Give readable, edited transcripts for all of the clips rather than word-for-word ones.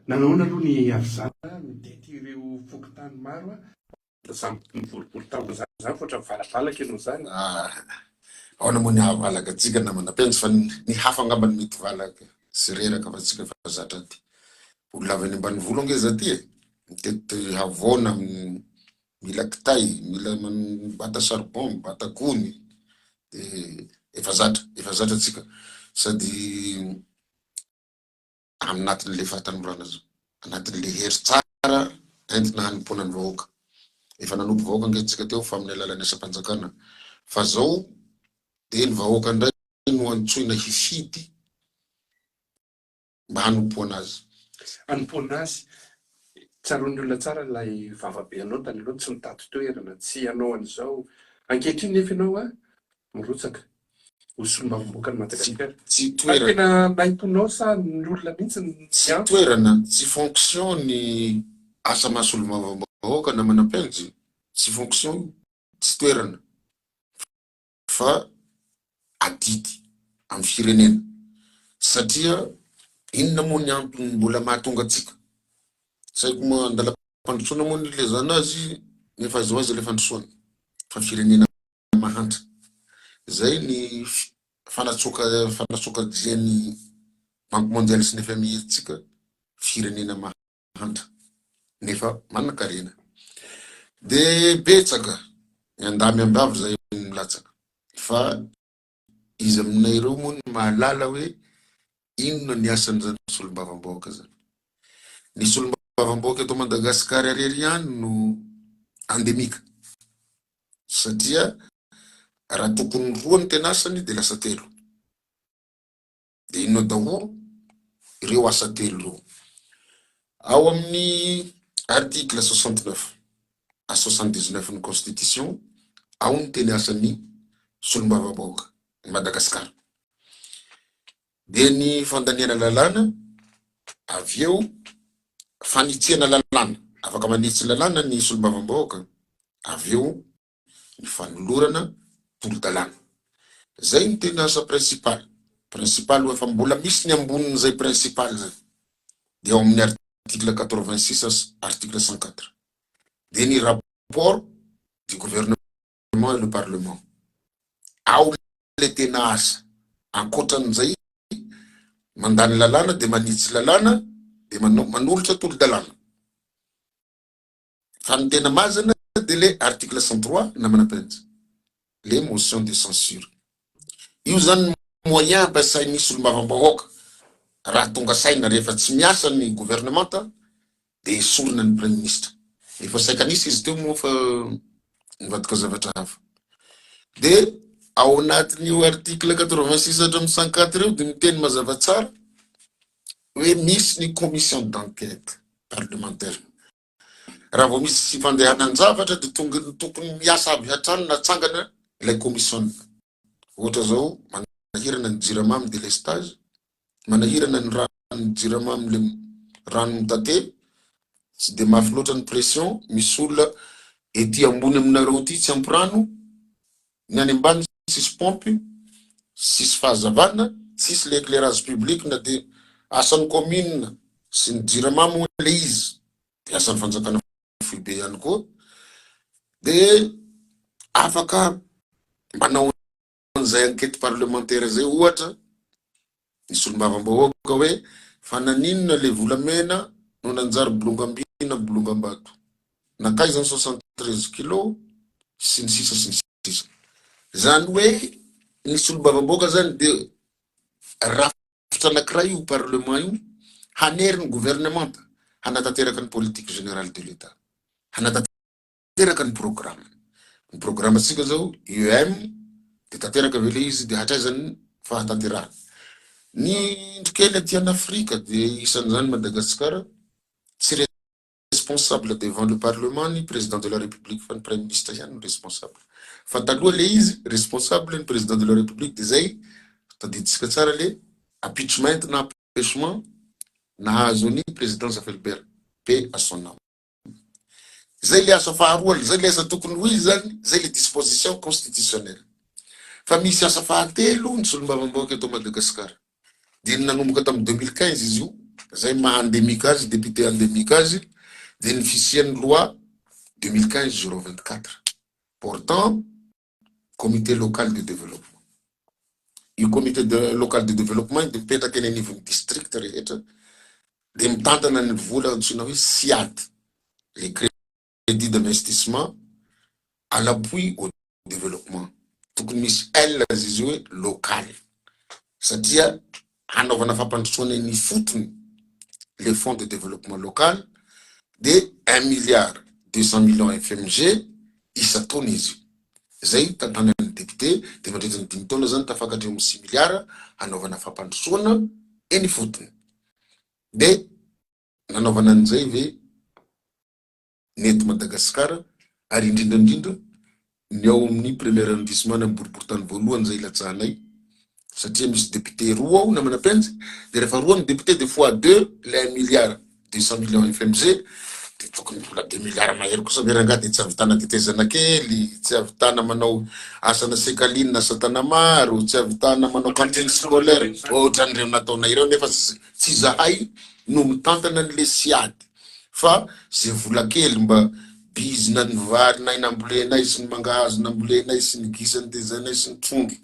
Nanahoana aloha ny havizana mitety ireo fokontany maro a? Za mivorivory tamin'izany fa ohatran'ny valavalaka ianao izany. Ah, ahoana moa ny hahavalaka antsika namana Penjy fa ny hafa angamba no mety valaka sy reraka fa antsika efa zatra aty. Olona avy any ambanivolo ange za ty e. Mitety havoana, mila kitay, mila mibata charbon, mibata gony. De efa zatra, efa zatra antsika. Sady anatin'ilay fahatanorana zao, anatin'ilay hery tsara entina hanompoana ny vahoaka. Efa nanompo vahoaka ange tsika teo fa amin'ny alalan'ny asam-panjakana, fa zao dia ny vahoaka indray no antsoina hifidy mba hanompoana azy. Hanompoana azy. Tsaroan'ny olona tsara ilay vava be anao tany aloha, tsy mitady toerana, tsy hanao an'izao. Ankehitriny nefa ianao an, mirotsaka ho solombavambahoakan'i Madagasikara. Tsy toerana. Tena nahim-ponao sa ny olona mihitsy no Tsy niantso? toerana, tsy fonction ny asa maha solombavambahoaka namana Penjy, tsy fonction io, tsy toerana fa adidy amin'ny firenena satria inona moa ny antony mbola mahatonga antsika, tsy haiko moa andalam-pandrosoana moa ny ilazana azy nefa aiza ho aiza ilay fandrosoana fa firenena mahantra. Izay ny fanatsoka fanatsokajian'ny Banque mondiale sy ny FMI antsika firenena mahantra nefa manankarena. Dia betsaka ny andahy miambavy izay milatsaka fa iza aminay ireo moa no mahalala hoe inona ny asan'izany solombavambahoaka izany. Ny solombavambahoaka eto Madagasikara irery ihany no endemika satria raha tokony roa ny tena asany dia lasa telo. Dia inona daholo ireo asa telo ireo? Ao amin'ny article 69 à 79 ny constitution, ao ny teny asan'ny solombavambahoaka ny Madagasikara. Dia ny fandaniana lalàna, avy eo fanitsiana lalàna, afaka manitsy lalàna ny solombavambahoaka, avy eo ny fanolorana tolo-dalàna. Zay no tena asa principal. Principal hoe fa mbola misy ny ambonin'izay principal zay. Dia ao amin'ny article 86 à article 104. Dia ny rapport du gouvernement et le parlement. Ao le tena asa. Ankoatran'izay mandany lalàna dia manitsy lalàna dia manao manolotra tolo-dalàna. Fa ny tena mazana dia le article 103 namana Prince, le motion de censure. Io zany ny moyen ampiasain'ny solombavambahoaka raha tonga saina rehefa tsy miasa ny gouvernemanta dia esorina ny praiminisitra. Efa saika nisy izy teo moa fa nivadika zavatra hafa. Dia ao anatin'io article 86 hatramin'ny 104 io dia miteny mazava tsara hoe misy ny commission d'enquête parlementaire. Raha vao misy tsy fandehanan-javatra dia tonga tokony miasa avy hatrany natsangana ilay commission. Ohatra zao manahirana ny jirama amin'ny délestage, manahirana ny rano jirama amin'le rano mitate, tsy dia mafy loatra ny pression, misy olona ety ambony aminareo ety tsy ampy rano, ny any ambany tsisy pompe, tsisy fahazavana, tsisy le éclairage public na dia asan'ny commune sy ny jirama moa le izy dia asan'ny fanjakana foibe ihany koa dia afaka manao an'izay enquête parlementaire izay ohatra ny solombavambahoaka hoe fa naninona le volamena no nanjary bolongam-by na bolongam-bato, nankaiza ny 73 kilos sy ny sisa sy ny sisa. Izany hoe ny solombavambahoaka zany dia rafitra anankiray io parlement io hanery ny gouvernemanta hanatanteraka ny politique générale de l'Etat, hanatanteraka Tanteraka ny programme. Ny programme tsika zao IEM de tanteraka ve le izy de hatraiza ny fahatanterahany. Ny indro kely aty an Afrika de isan'izany Madagascar tsy responsable devant le parlement ny président de la république fa ny prime ministre ihany no responsable. Fa taloha le izy responsable ny président de la république de zay tadidintsika tsara le impeachment na empêchement nahazo ny président Zafy Albert paix à son âme. Zay le asa faharoa, zay le asa tokony ho izy zany, zay le disposition constitutionnelle. Fa misy asa fahatelo ny solombavambahoaka eto Madagasikara. Dia ny nanomboka tamin'ny 2015 izy io. zay maha endémique azy, député endémique azy, dia ny fisian'ny loi 2015 024 portant comité local de développement. Io comité de local de développement io dia mipetraka eny anivon'ny district rehetra dia mitantana ny vola antsoina hoe CIAD, le crédit d'investissement à l'appui au développement. Tokony misy L izy io hoe local satria hanaovana fampandrosoana eny ifotony le fonds de développement local dia un milliard 200 millions FMG isan-taona izy io. Izay tantanan'ny député dia mandritra ny 5 taona zany tafakatra eo amin'ny 6 milliards hanaovana fampandrosoana eny ifotony. Dia nanaovana an'izay ve ny eto Madagasikara ary indrindra indrindra ny ao amin'ny premier arrondissement ny boriborintany voalohany izay ilatsahanay, satria misy député roa ao namana Penjy, dia rehefa roa ny député dia fois deux le 1 milliard 200 millions FMG, dia tokony mbola 2 milliards mahery kosa ve rangahy, dia tsy ahavitana tetezana kely, tsy ahavitana manao asana sekaline, asa tanamaro, tsy ahavitana manao cantine scolaire ohatran'ireo nataonay ireo, nefa tsy zahay no mitantana an'le CIAD fa zay vola kely mba bizina ny varinay nambolenay sy ny mangahazo nambolenay sy ny gisa nitezainay sy ny trondro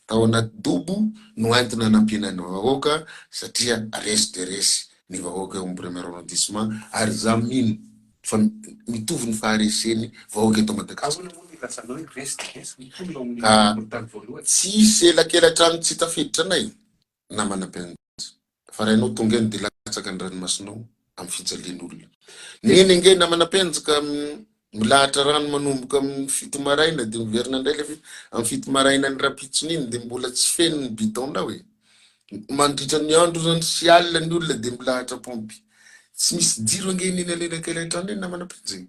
tao anaty dobo no entina anampiana ny vahoaka, satria resy de resy ny vahoaka eo amin'ny premier arrondissement, ary za mino fa mitovy ny fahareseny vahoaka eto Madagasikara. Ahoana moa no ilazanao hoe resy de resy ny mponina ao amin'ny Ka boriborintany voalohany? Tsisy elakelantrano tsy tafiditra anay namana Penjy, fa raha ianao tonga eny de latsaka ny ranomasinao amin'ny fijalian'olona. Neny ange namana Penjy ka milahatra rano manomboka amin'ny 7 maraina de miverina indray le amin'ny 7 maraina ny rahampitsony iny de mbola tsy feno ny bidon-nao e. Mandritra ny andro zany sy alina ny olona de milahatra pompy. Tsy misy jiro ange iny elakelantrano iny namana Penjy.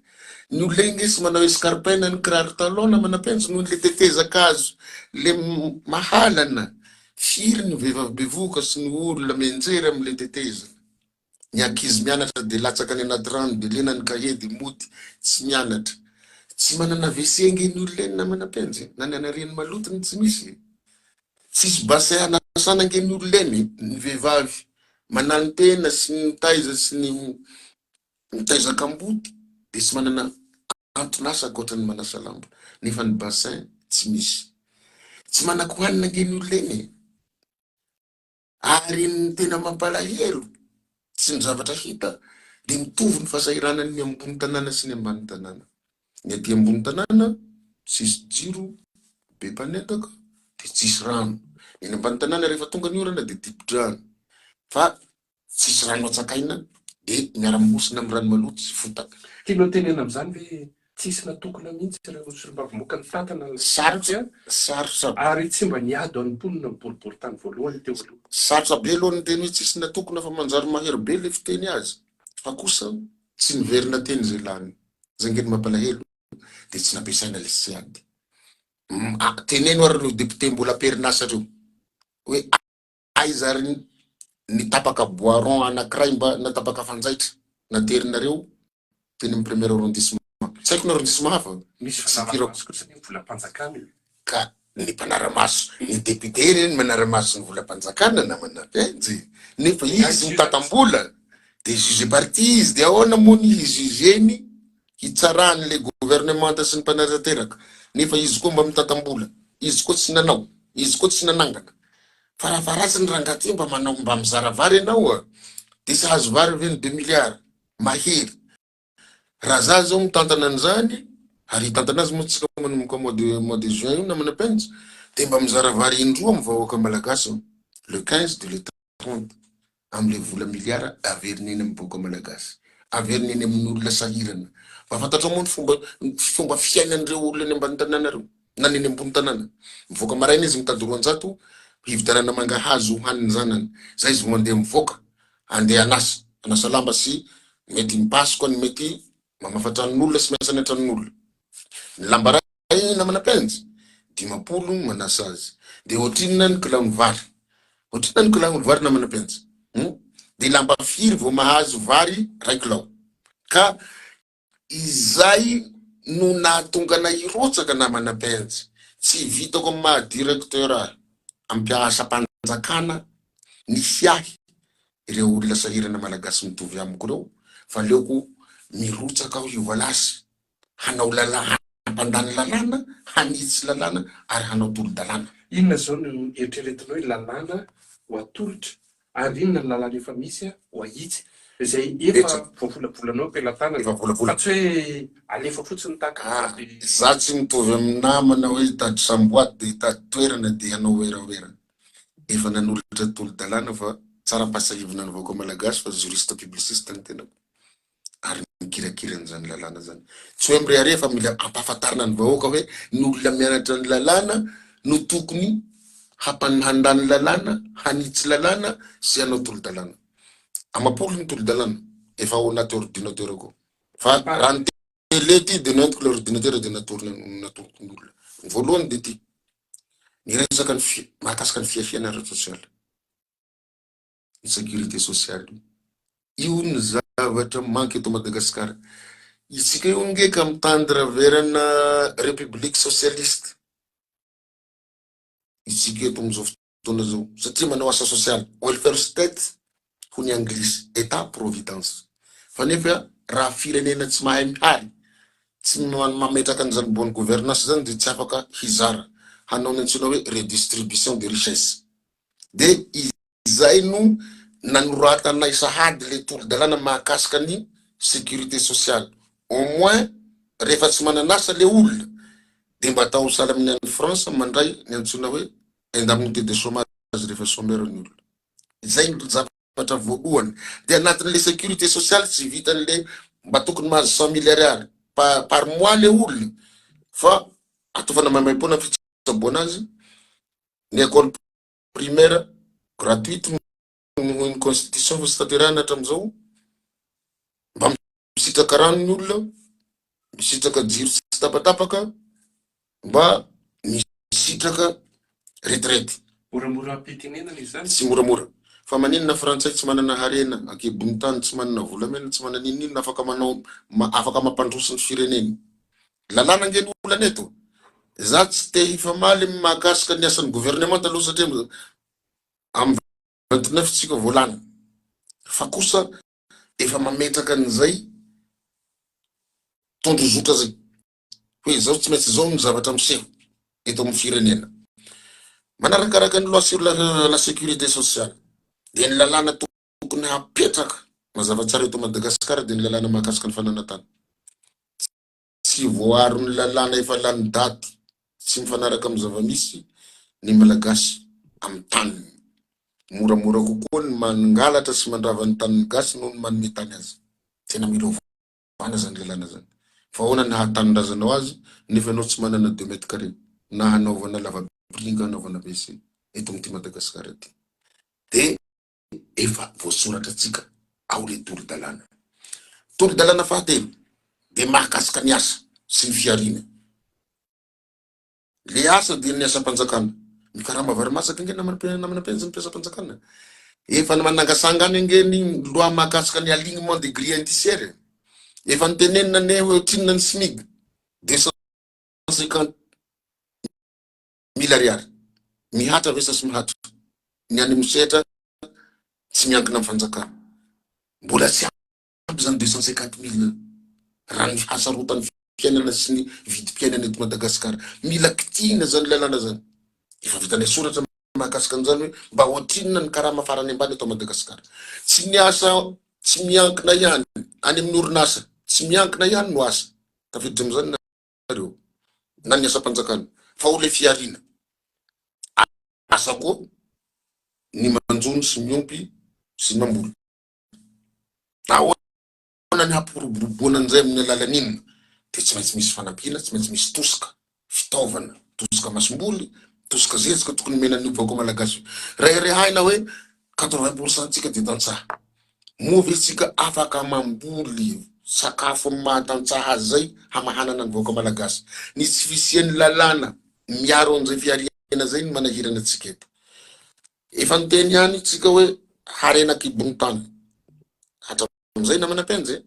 Ny olona iny nge sy manao escarpin na ny kiraro talon namana Penjy noho le tetezan-kazo le mahalana. Firy ny vehivavy bevohoka sy ny olona mianjera amin'le tetezana. Ny ankizy mianatra dia latsaka any anaty rano dia lena ny kahie dia mody tsy mianatra. Tsy manana WC ange ny olona eny namana Penjy e. Na ny anariany maloto no tsy misy e. Tsisy bassin hanasana ange ny olona eny. Ny vehivavy mananotena sy ny mitaiza sy ny mitaiza kamboty dia tsy manana anton'asa ankoatra ny manasa lamba. Nefa ny bassin tsy misy. Tsy manan-kohanina ange ny olona eny e. Ary ny tena mampalahelo sy ny zavatra hita dia mitovy ny fahasahiranan'ny ambony tanàna sy ny ambany tanàna. Ny aty ambony tanàna tsisy jiro, be mpanendaka dia tsisy rano. Ny any ambany tanàna rehefa tonga ny orana dia dibo-drano fa tsisy rano atsakaina dia miara-mihosina amin'ny rano maloto sy fotaka. Tianao tenena amin'izany ve tsisy natokona mihitsy ireo solombavambahoaka nitantana ilay Sarotra, sarotra. Ary tsy mba niady ho an'ny mponina ny boriborintany voalohany teo aloha. Sarotra be aloha ny teny hoe tsisy natokona fa manjary mahery be ilay fiteny azy. Fa kosa tsy niverina teny izay lany. Izay ange no mampalahelo dia tsy nampiasaina ilay CAD. Teneno ary ireo député mbola am-perinasa ireo hoe aiza ary ny tapaka bois rond anankiray mba na tapaka fanjaitra naterinareo teny amin'ny premier arrondissement. Tsy haiko ny arrondissement hafa. Misy Tsy idirako. fanarahamaso kosa anie ny volam-panjakana e. Ka ny mpanara-maso, ny député ireny manara-maso ny volam-panjakana namana Penjy, nefa izy mitantam-bola dia juge parti izy dia ahoana moa ny hi-juger-ny hitsarany le gouvernemanta sy ny mpanatanteraka nefa izy koa mba mitantam-bola, izy koa tsy nanao, izy koa tsy nanangana. Farafaharatsiny rangahy ty mba manao mba mizara vary ianao a! Dia tsy hahazo vary ve ny 2 milliards mahery? Raha za zao mitantana an'izany ary hitantana azy moa tsika manomboka mois de juin io namana Penjy dia mba mizara vary indroa amin'ny vahoaka malagasy aho le 15 de le 30 amin'ilay vola milliard averina eny amin'ny vahoaka malagasy, averina eny amin'ny olona sahirana. Mba fantatrao moa ny fomba fiainan'ireo olona eny ambany tanàna ireo na ny eny ambony tanàna? Mivoaka maraina izy mitady 200 hividianana mangahazo hohanin'ny zanany, zay izy vao mandeha mivoaka andeha hanasa, hanasa lamba sy mety mipasoka ny mety mamafa tranon'olona sy miasa any an-tranon'olona. Ny lamba iray namana Penjy, 50 manasa azy. Dia ohatrinona ny kilaon'ny vary? Ohatrinona ny kilaon'ny vary namana Penjy? Hum? Dia lamba firy vao mahazo vary 1 kilao? Ka izay no nahatonga anay hirotsaka namana Penjy. Tsy vitako amin'ny maha directeur ahy, ampiasam-panjakana ny hiahy. ireo olona sahirana malagasy mitovy amiko ireo fa aleoko mirotsaka aho hiova lasy, hanao lalà, hampandany lalàna, hanitsy lalàna ary hanao tolo-dalàna. Inona izao no eritreretinao hoe lalàna ho atolotra ary inona ny lalàna efa misy ho ahitsy izay efa voavolavolanao am-pelatanana Efa volavola. fa tsy hoe alefa fotsiny tahaka ny Ah, tady. za tsy mitovy amin'ny namana hoe hitady samboady dia hitady toerana dia hanao werawera. Efa nanolotra tolo-dalàna fa tsara ampahatsiahivina ny vahoaka malagasy fa juriste publiciste ny tenako ary mikirakira an'izany lalàna izany. Tsy hoe mirehareha fa mila ampahafantarina ny vahoaka hoe ny olona mianatra ny lalàna no tokony handany lalàna, hanitsy lalàna sy hanao tolo-dalàna. Amam-polo ny tolo-dalàna efa ao anaty ordinateur-ko ao. Fa raha ny télé ty dia noentiko ilay ordinateur dia natorona natoroko ny olona. Ny voalohany dia ity. Niresaka ny fi- mahakasika ny fiahiana ara-tsosialy, ny sécurité sociale io. Io ny zavatra manque eto Madagasikara. Isika io nge ka mitandre verana république socialiste. Isika eto amin'izao fotoana izao satria manao asa sosialy, welfare state hoy ny anglisy, Etat providence. Fa nefa raha firenena tsy mahay mihary, tsy mametraka an'izany bonne gouvernance izany dia tsy afaka hizara, hanao ny antsoina hoe redistribution de richesse. Dia izay no nanoratanay sahady ilay tolo-dalàna mahakasika ny sécurité sociale. Au moins rehefa tsy manan'asa ilay olona dia mba atao sahala amin'ny any France mandray ny antsoina hoe indemnité de chômage rehefa chômeur ny olona. Izay no zavatra voalohany. Dia anatin'ilay sécurité sociale tsy vitan'ilay mba tokony mahazo 100 000 ariary par mois ilay olona fa ataovana maimaimpoana ny fitsaboana azy, ny école primaire gratuite noho ny constitution fa tsy tanterahina hatramin'izao, mba misitraka rano ny olona, misitraka jiro tsy tapatapaka, mba misitraka retraite. Moramora am-pitenenana izany. Tsy moramora. Fa maninona frantsay tsy manana harena ankibon'ny tany, tsy manana volamena, tsy manana n'inon'inona afaka manao, afaka mampandroso ny fireneny. Lalàna ange ny olana eto. Za tsy te hifamaly mahakasika ny asan'ny gouvernemanta aloha satria amin'ny 29 tsika vao lany. Fa kosa efa mametraka an'izay tondrozotra zay hoe izao tsy maintsy izao ny zavatra miseho eto amin'ny firenena. Manarakaraka ny loi sur la, la sécurité sociale dia ny lalàna tokony hapetraka mazava tsara eto Madagasikara dia ny lalàna mahakasika ny fananantany. Tsy voaaron'ny lalàna efa lany daty, tsy mifanaraka amin'ny zava-misy ny Malagasy amin'ny taniny. Moramora kokoa ny mangalatra sy mandrava ny tanin'ny gasy noho ny manome tany azy. Tena mila ovana izany lalàna izany. Fa ahoana ny haha-tanindrazanao azy nefa ianao tsy manana deux mètres carrés na hanaovana lava-piringa hanaovana WC eto amin'ity Madagasikara ity. Dia efa voasoratra antsika ao le tolo-dalàna. Tolo-dalàna fahatelo dia mahakasika ny asa sy ny fihariana. Le asa dia ny asam-panjakana. Mikarama vary masaka ange namana namana mpianjy ny mpiasam-panjakana. Efa manangasanga any ange ny loi mahakasika ny alignement des grilles indiciaires. Efa nitenenina anie hoe ohatrinona ny SMIG, 250 mille ariary. Mihatra ve sa tsy mihatra? Ny any amin'ny sehatra tsy miankina amin'ny fanjakana. Mbola tsy ampy izany 250 mille raha ny hasarotan'ny fiainana sy ny vidim-piainana eto Madagasikara. Mila kitihina izany lalàna izany. Efa vitanay soratra mahakasika an'izany hoe mba ohatrinona ny karama farany ambany eto Madagasikara. Tsy ny asa tsy miankina ihany, any amin'ny orinasa tsy miankina ihany no asa. Tafiditra amin'izany nareo na ny asam-panjakana fa ho le fihariana. Asa koa ny manjono sy miompy sy mamboly. Ahoana ny hampiroboroboana an'izay amin'ny alalan'inona? Dia tsy maintsy misy fanampiana, tsy maintsy misy tosika, fitaovana, tosika masomboly, tosika zezika tokony omena ny vahoaka malagasy. Reharehahina hoe 80 pour cent tsika dia tantsaha. Moa ve tsika afaka mamboly sakafo amin'ny maha tantsaha azy zay hamahanana ny vahoaka malagasy? Ny tsy fisian'ny lalàna miaro an'izay fihariana zay no manahirana antsika eto. Efa niteny ihany tsika hoe harena an-kibon'ny tany. Hatramin'izay namana mpianjy e,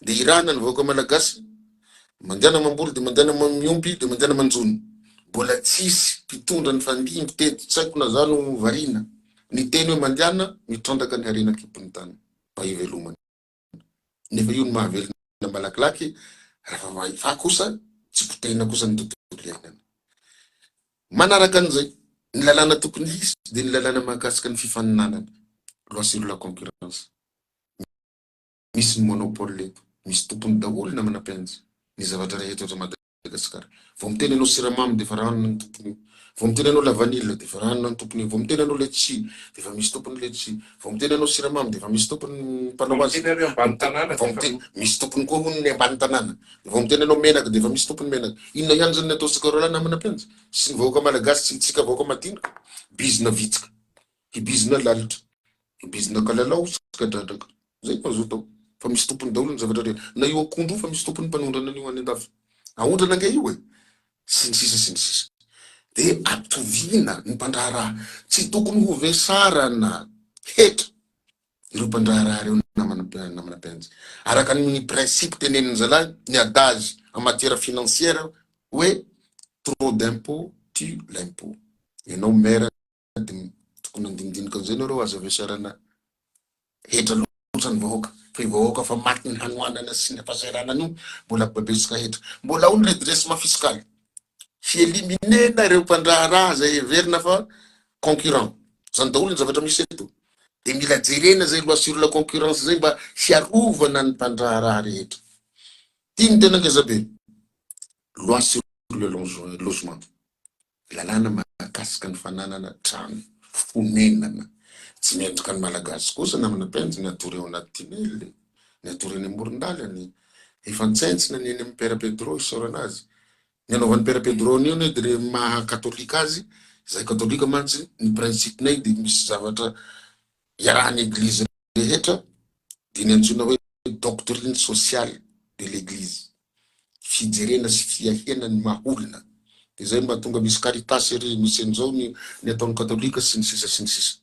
dia irahana ny vahoaka malagasy, mandehana mamboly dia mandehana miompy dia mandehana manjono. Mbola tsisy mpitondra nifandimby teto, tsy haiko na za no variana. Ny teny hoe mandehana mitrandraka ny harena an-kibon'ny tany mba hivelomana. Nefa io no mahavelona malakilaky raha fa kosa tsy potehina kosa ny tontolo iainana. Manaraka an'izay, ny lalàna tokony hisy dia ny lalàna mahakasika ny fifaninanana, loi sur la concurrence. Misy ny monopole eto, misy tompony daholo namana Penjy, ny zavatra rehetra eto Madagasikara. Vao miteny anao siramamy dia efa ranona ny tompony io, vao miteny anao lavanila dia efa ranona ny tompony io, vao miteny anao letchi dia efa misy tompony letchi, vao miteny anao siramamy dia efa misy tompony ny mpanao azy, Miteny anareo ambany tanàna vao dia efa miteny, misy tompony koa hono ny ambany tanàna, dia vao miteny anao menaka dia efa misy tompony menaka. Inona ihany izany ny ataontsika roalahy namana Penjy sy ny vahoaka malagasy sy ny tsika vahoaka madinika? Bizina vitsika, hibizina lalitra. Bizina kalalao sy kadradraka. Zay no azo atao. Fa misy tompony daholo ny zavatra rehetra. Na io akondro io fa misy tompony mpanondrana an'io any andafy. Aondrana ange io e! Sy ny sisa sy ny sisa. Dia ampitoviana ny mpandraharaha. Tsy tokony ho vesarana hetra ireo mpandraharaha ireo namana namana Penjy. Araka ny principe tenenin'ny zalahy, ny adage en matière financière hoe trop d'impôt tue l'impôt. Ianao maire dia tokony handinidinika an'izay nareo aza vesarana hetra loatra ny vahoaka fa io vahoaka fa maty ny hanoanana sy ny fahasahiranana io mbola ampibabetsaka hetra mbola ao ny redressement fiscal hieliminena ireo mpandraharaha zay heverina fa concurrent zany daholo ny zavatra misy eto dia mila jerena zay loi sur la concurrence zay mba hiarovana ny mpandraharaha rehetra ty ny tena ngeza be loi sur le logement Lalàna mahakasika ny fananana trano fonenana. Tsy mendrika ny Malagasy kosa namana Penjy ny hatory ao anaty tunnel e! Ny hatory eny amoron-dalana e! Efa nitsentsina ny eny amin'ny Père Pedro isaorana azy. Ny anaovan'i Père Pedro an'io anie dia le maha katolika azy, izahay katolika mantsy ny principe-nay dia misy zavatra iarahan'ny eglizy rehetra dia ny antsoina hoe doctrine sociale de l'eglise, fijerena sy fiahiana ny maha olona, dia izay no mahatonga misy caritas ery, misy an'izao ny ny ataon'ny katolika sy ny sisa sy ny sisa.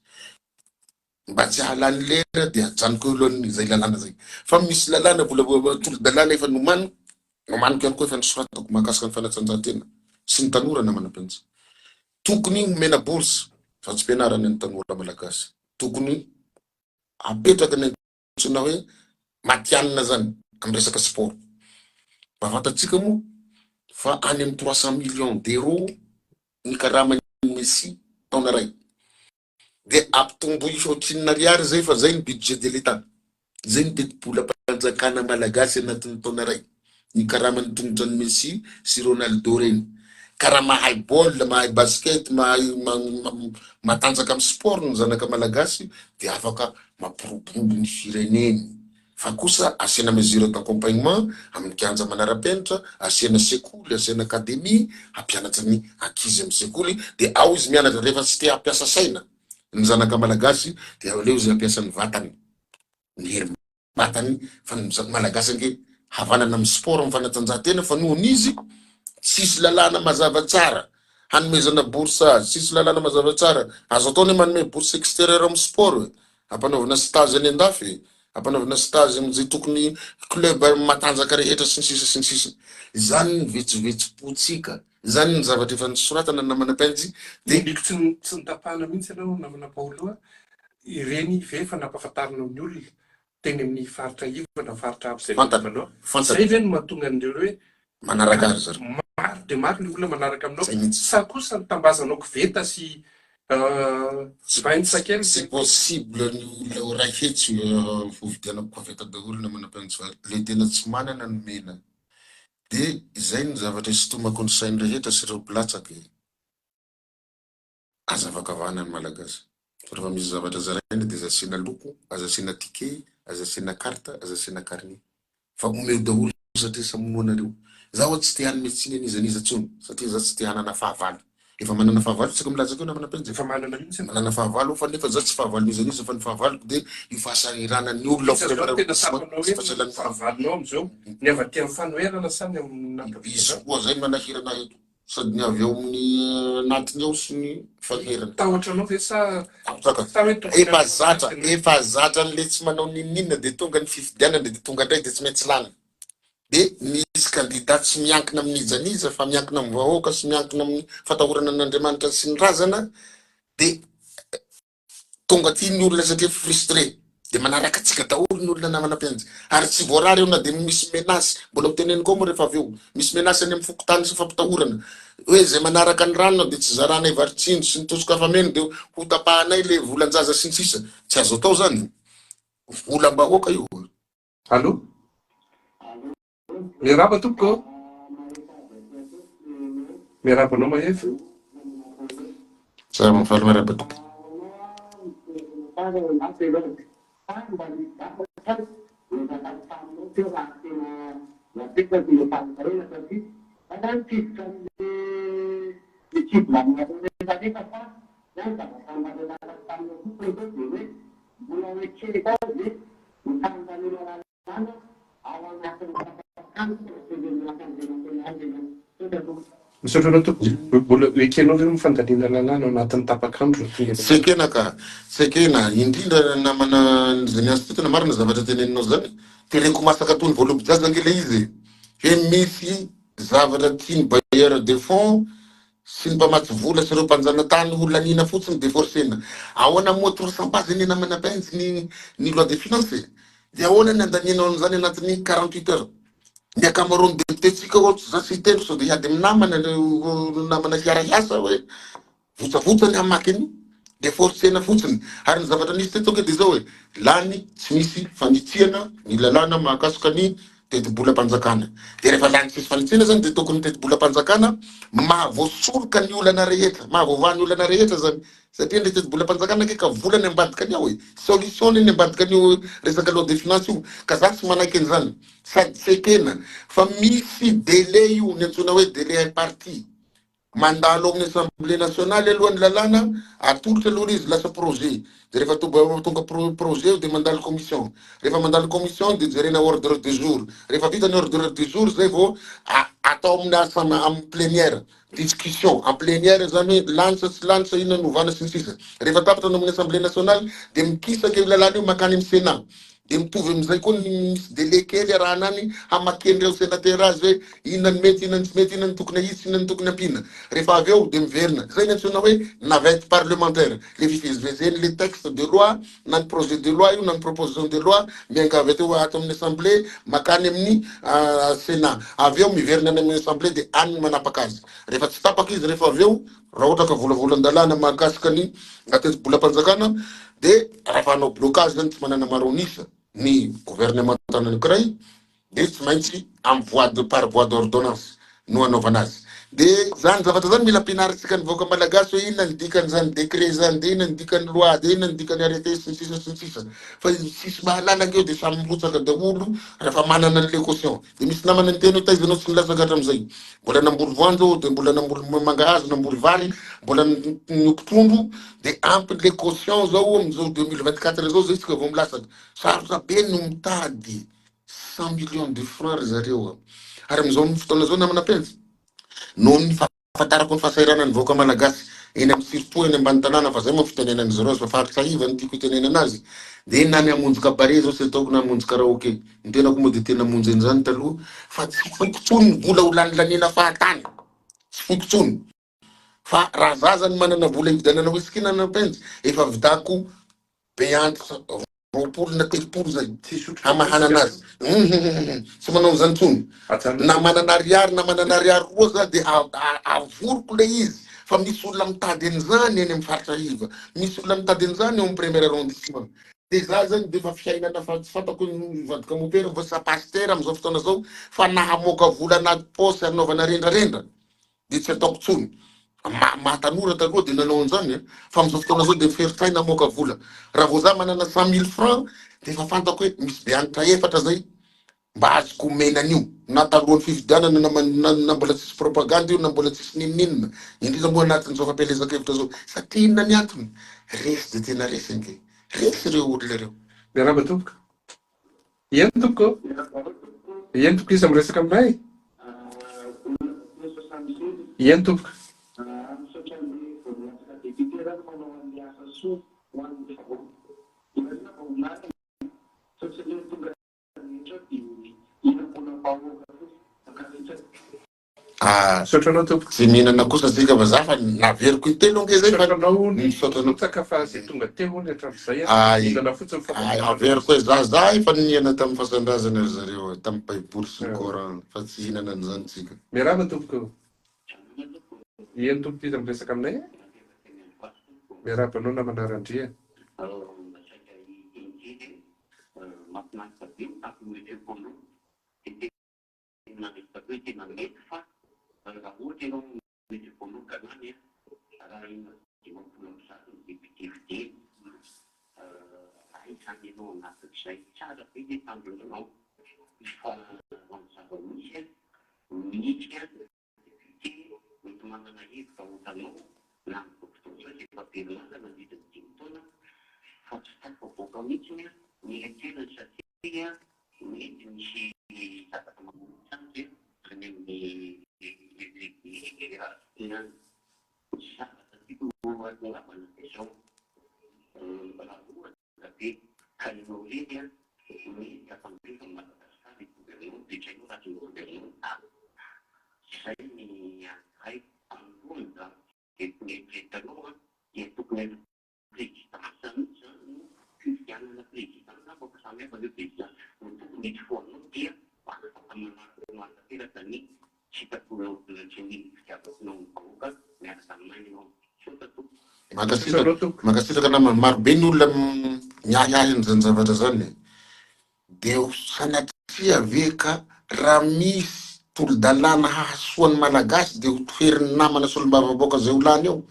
Mba tsy hahalany lera dia ajanoko eo aloha izay lalàna izay. Fa misy lalàna mbola tolo-dalàna efa nomaniko, nomaniko ihany koa efa nosoratako mahakasika ny fanatanjahantena sy ny tanora namana Penjy. Tokony homena bourse vatsim-pianarana ny tanora malagasy. Tokony apetraka ny antsoina hoe matihanina zany amin'ny resaka sport. Mba fantatsika moa fa any amin'ny 300 millions d'euros ny karaman'i Messi taona iray. Dia ampitomboy ohatrinona ariary zay fa zay ny budget de l'Etat. Zay ny tetibolam-panjakana malagasy anatin'ny taona iray. Ny karaman'ny tongotra an'i Messi sy Ronaldo reny. Ka raha mahay baolina, mahay basket, mahay matanjaka amin'ny sport ny zanaka malagasy dia afaka mampiroborobo ny fireneny. Fa kosa asiana mesure d'accompagnement amin'ny kianja manara-penitra, asiana sekoly, asiana academie hampianatra ny ankizy amin'ny sekoly dia ao izy mianatra. Rehefa tsy te hampiasa saina ny zanaka malagasy dia aleo izy hampiasa ny vatany, ny herim vatany fa ny malagasy ange havanana amin'ny sport amin'ny fanatanjahantena fa nohon'izy tsisy lalàna mazava tsara hanomezana bourse azy, tsisy lalàna mazava tsara azo atao ny manome bourse extérieur amin'ny sport e, ampanaovina stage any andafy e, ampanaovina stage amin'izay tokony club matanjaka rehetra sy ny sisa sy ny sisa. Izany ny vetsovetsom-pontsika, izany ny zavatra efa nosoratana namana Penjy dia. Mbola tsy tsy notapahana mihitsy ianao namana Paolo a, ireny ve efa nampahafantarinao ny olona teny amin'ny faritra iva na faritra avo izay Fantany, nanaovanao? fantany. Izay ve no mahatonga an'ireo hoe Manaraka azy zareo. maro dia maro ny olona manaraka aminao Zay mihitsy. sa kosa ny tambazanao koveta sy Tsy vainsa kely tsy dia possible ny olona ho iray hetsy voavidianako koveta daholo namana Penjy fa le tena tsy manana no mena. Dia izay no zavatra isintomako ny sain'ny rehetra sy ireo mpilatsaka e. Aza avakavahana ny Malagasy. Fa rehefa misy zavatra zaraina dia aza asiana loko, aza asiana ticket, aza asiana carte, aza asiana carnet. Fa omeo daholo satria samy inoanareo. Za ho'a tsy te hanome tsiny an'iza n'iza tsony satria za tsy te hanana fahavalo. Efa manana fahavalo tsika milaza teo namana Penjy e. Efa manana mihitsy ianao. Manana fahavalo aho fa nefa za tsy fahavalon'iza n'iza fa ny fahavaloko dia io fahasahiranan'ny olona Iza zao no tena tsapanao sy hoe fahasahiran'ny fahavalonao amin'izao? Ny avy aty amin'ny fanoherana sa ny amin'ny Izy ankaviana? koa zay manahirana ahy eto. Sady ny avy ao amin'ny anatiny ao sy ny fanoherana. Tahotra anao ve sa Tahotra sa hoe tokony Efa hanao zatra, an'izany efa zatra an'ilay tsy manao n'inon'inona dia tonga ny fifidianana dia tonga indray dia tsy maintsy lany. Dia misy kandida tsy miankina amin'iza n'iza fa miankina amin'ny vahoaka sy miankina amin'ny fatahorana an'Andriamanitra sy ny razana dia. Tonga aty ny olona satria frustré dia manaraka antsika daholo ny olona namana mpianjy ary tsy voarara eo na dia misy menace, mbola ho teneniko ao moa rehefa avy eo, misy menace any amin'ny fokontany sy fampitahorana hoe izay manaraka ny ranona dia tsy zaranay vary tsinjo sy ny tosoka fameno dia ho tapahanay le volan-jaza sy ny sisa Tsy azo atao zany, volam-bahoaka io. Allo? Miarahaba tompoko ô! Miarahaba anao Mahefa. Salama faly miarahaba tompoko. Misaotra anao tompoko. Mbola ekenao ve ny fandaniana lalàna ao anatin'ny tapak'andro tonga eto Tsy ekena ka, tsy ekena, indrindra namana izay miantso ty tena marina zavatra teneninao zany, tereko masaka toy ny voalobo-jaza ange le izy e, hoe misy zavatra tian'ny bailleur de fonds sy ny mpamatsy vola sy ireo mpanjanatany ho laniana fotsiny de forcena. Ahoana moa 300 pages anie namana Benjy ny ny loi de finance e? De ahoana ny andanianao an'izany anatin'ny 48 heures? Ny ankamaroan'ny député tsika oa za tsy hiteny sao de hiady amin'ny namana ireo namana hiara-hiasa hoe Votsavotsa ny hamaky an'io dia forcena fotsiny. Ary ny zavatra nisy teto ange dia izao e, lany tsy misy fanitsiana ny lalàna mahakasika ny tetibolam-panjakana. Dia rehefa lany tsisy fanitsiana izany dia tokony ny tetibolam-panjakana mahavoasoroka ny olana rehetra, mahavoavaha ny olana rehetra izany. Satria ilay tetibolam-panjakana ange ka vola ny ambadika ny ao e, solution ny ambadika an'io resaka loi de finance io. Ka za tsy manaiky an'izany. Sady tsy ekena fa misy délai io, ny antsoina hoe délai imparti. Mandalo ao amin'ny assemblée nationale aloha ny lalàna, atolotra aloha ilay izy lasa projet, dia rehefa tonga projet io dia mandalo commission, rehefa mandalo commission dia jerena ordre du jour, rehefa vita ny ordre du jour zay vao atao amin'ny assemblée amin'ny plenière, discussion en plenière zany hoe lany sa tsy lany sa inona no ovana sy ny sisa. Rehefa tapitra ny ao amin'ny assemblée nationale dia mikisaka io lalàna io mankany amin'ny sénat. Dia mitovy amin'izay koa ny misy délai kely arahana any hamakian'ireo senatera azy hoe inona ny mety, inona ny tsy mety, inona ny tokony ahitsy, inona ny tokony ampiana. Rehefa avy eo dia miverina. Izay ny antsoina hoe navette parlementaire. Ilay fivezivezen'ilay texte de loi na ny projet de loi io na ny proposition de loi miainga avy ato ato amin'ny assemblée makany amin'ny sénat. Avy eo miverina any amin'ny assemblée dia any ny manapaka azy. Rehefa tsy tapaka izy rehefa avy eo Raha ohatra ka volavolan-dalàna mahakasika ny tetibolam-panjakana dia rehefa hanao blocage zany tsy manana maro an'isa ny gouvernemanta anankiray dia tsy maintsy amin'ny voie de par voie d'ordonnance no hanaovana azy. Dia zany zavatra zany mila ampianarintsika ny vahoaka malagasy hoe inona ny dikan'izany décret zany, dia inona ny dikan'ny loi, dia inona ny dikan'ny arrêté sy ny sisa sy ny sisa. Fa tsisy mahalala ange eo dia samy mirotsaka daholo rehefa manana an'ilay caution. Dia misy namana niteny hoe taiza ianao tsy nilatsaka hatramin'izay. Mbola namboly voanjo aho, dia mbola namboly mangahazo, namboly vary, mbola niompy trondro, dia ampy le caution zao amin'izao 2024 zao zay isika vao milatsaka. Sarotra be no mitady 100 millions de francs ry zareo a. Ary amin'izao fotoana izao namana Penjy, noho ny Ahafantarako ny fahasahiranan'ny vahoaka malagasy eny amin'ny surtout eny ambany tanàna fa zay moa fitenenan'ny zareo azy fa faritra iva no tiako hitenenana azy de na ny hamonjy cabaret zao tsy ataoko na hamonjy karaoke ny tenako moa de tena namonjy an'izany taloha fa tsy foiko tsony ny vola ho lanilaniana fahatany tsy foiko tsony fa raha za zany manana vola hividianana whisky na napenjy efa vidako be antitra 20 na 30 zay Tsy hisotro hamahanana azy. Hum tsy manao an'izany intsony. Ajanona Na tompoko. manana ariary na manana ariary roa za de avoriko le izy fa misy olona mitady an'izany eny amin'ny faritra iva, misy olona mitady an'izany eo amin'ny premier arrondissement. De za zany de efa fiainana fa tsy fantako nivadika mopera va sa pasitera amin'izao fotoana zao fa na hamoaka vola anaty paosy hanaovana rendrarendra dia tsy ataoko tsony. Maha maha tanora taloha dia nanao an'izany e, fa amin'izao fotoana izao dia miferin-tsaina hamoaka vola. Raha vao za manana 100 mille francs dia efa fantako hoe misy be hanitra efatra zay mba azoko omena an'io, na talohan'ny fifidianana na na na mbola tsisy propagande io na mbola tsisy n'inon'inona, indrindra moa anatin'izao fampielezan-kevitra izao. Satria inona ny antony? Resy dia tena resy ange. Resy ireo olona ireo. Miarahaba tompoko. Eny tompoko ô. Eny tompoko iza miresaka aminay? Eny tompoko. Ah, Misaotra anao tompoko. Tsy mihinana kosa tsika fa za fa naveriko intelo ange zay fa Misaotra anao ny misaotra anao. nirotsaka fa zay tonga teo hono hatramin'izay a, Ay, mihinana fotsiny fa ay, mba averiko hoe za za efa nihana tamin'ny fasan-drazana ry zareo e, tamin'ny baiboly sy ny Ah. coran fa tsy hihinana an'izany tsika. Miarahaba tompoko. Eny tompoko iza miresaka aminay e? Miarahaba anao namana Randria. Misaotra Mankasitraka, anao tompoko. mankasitraka namana. Maro be ny olona miahiahy an'izany zavatra zany e. Dia ho sanatria ve ka raha misy tolo-dalàna hahasoa ny Malagasy dia ho toherin'ny namana solombavambahoaka izay ho lany eo?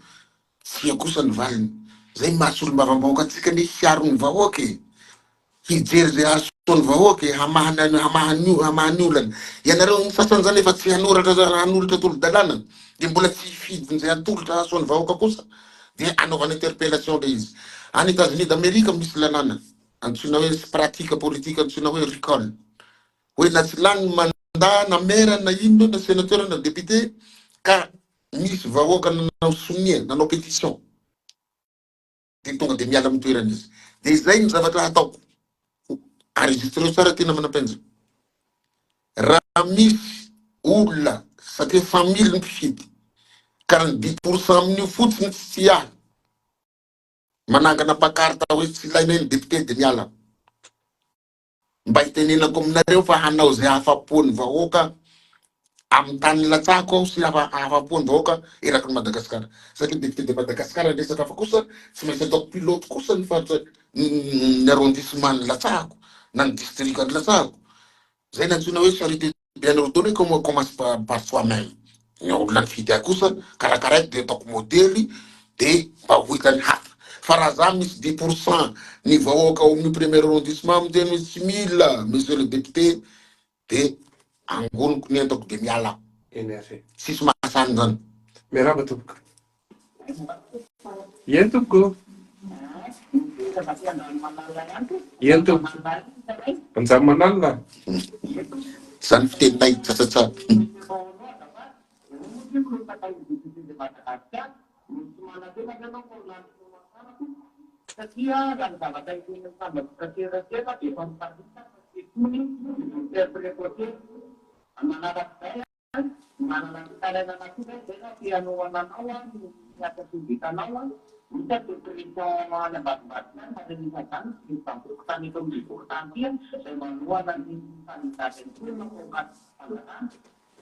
Tsia kosa ny valiny. Izay maha solombavambahoaka antsika anie hiaro ny vahoaka e! Hijery izay hahasoa ny vahoaka e! Hamaha ny hamaha ny hamaha ny olana. Ianareo ny sasany izany efa tsy hanoratra hanolotra tolo-dalàna dia mbola tsy hifidy izay hatolotra hahasoa ny vahoaka kosa dia anaovana interpellation ilay izy. Any Etazonia d'Amerika misy lalàna antsoina hoe sy pratique politique antsoina hoe recall. Hoe na tsy lany ny mandat na maire na inona na sénateur na député ka nisy vahoaka nanao sonia, nanao pétition dia tonga dia miala amin'ny toerana izy. Dia izay ny zavatra hataoko. Enregistreo tsara ty namana Penja. Raha misy olona satria 100 000 ny mpifidy ka ny 10% amin'io fotsiny tsy tia ahy manangana pancarte hoe tsy ilainay ny député dia miala. Mba hitenenako aminareo fa hanao izay hahafapo ny vahoaka amin'ny tany nilatsahako aho sy hahafapo ny vahoaka eraky ny Madagasikara. Satria député de Madagascar ny resaka fa kosa tsy maintsy ataoko pilote kosa ny faritra ny arrondissement nilatsahako na ny district nilatsahako. Zay ny antsoina hoe charité bien ordonnée comme commence par, par soi-même. Ny olona nifidy ahy kosa karakaraiko dia ataoko modely dia mba ho hitan'ny hafa. Fa raha za misy 10% ny vahoaka ao amin'ny premier arrondissement miteny hoe tsy mila monsieur le député dia angoniko ny entako dia miala. Eny ary. Tsisy mahasahy an'izany. Miarahaba tompoko. Eny tompoko. Eny tompoko. Anjanomanalina. Zany fiteninay tsatsatsà. Manana fitarainana koa ve zay raha te hanohana anao aho ny asa sy ny vitanao an, misy ato pression any ambadimbadika any ary anisan'izany ny président fokontany eto amin'ny fokontany ity an, izay manohana ny candidat izay mitolona ao anaty fanjakana.